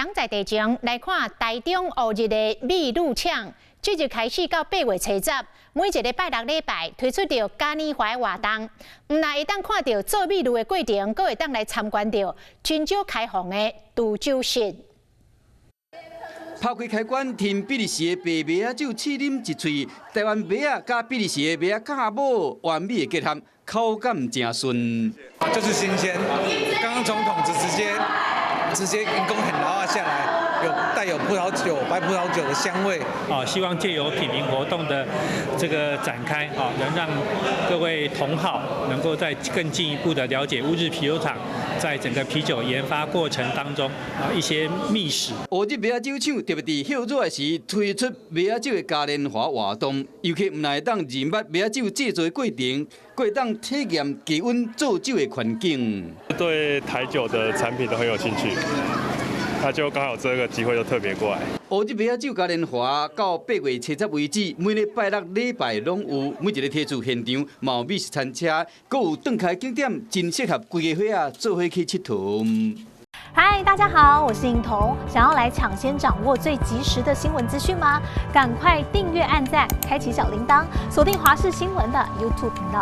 人在地前來看台中烏日的美祿廠，這日開始到8月初10，每一个拜六禮拜推出著嘉年華的活動，毋但會當看著做美祿的過程，閣會當來參觀著真少開放的貯酒室。拋開開關，添比利時的白麥仔酒試啉一喙，台灣麥仔佮比利時的麥仔酵母完美的結合，口感誠順。就是新鮮，剛剛從桶子直接人工很撈啊下來，有帶有葡萄酒、白葡萄酒的香味。啊，希望借由品茗活動的這個展開，啊，能讓各位同好能夠再更進一步的了解烏日啤酒廠在整個啤酒研發過程當中啊一些秘史。烏日麥仔酒廠特別佇歇熱時推出麥仔酒的嘉年華活動，遊客毋但會當認捌麥仔酒製作的過程，閣會當體驗低溫做酒的環境。對台酒的產品都很有興趣，那就剛好這個機會就特別過來。烏日麥仔酒嘉年華到8月初10為止，每禮拜六、禮拜攏有，每一個體處現場嘛有美食餐車，閣有斷開景點，真適合規家伙仔做伙去𨑨迌。嗨，大家好，我是穎彤。想要來搶先掌握最及時的新聞資訊嗎？趕快訂閱、按讚、開啟小鈴鐺，鎖定華視新聞的 YouTube 頻道。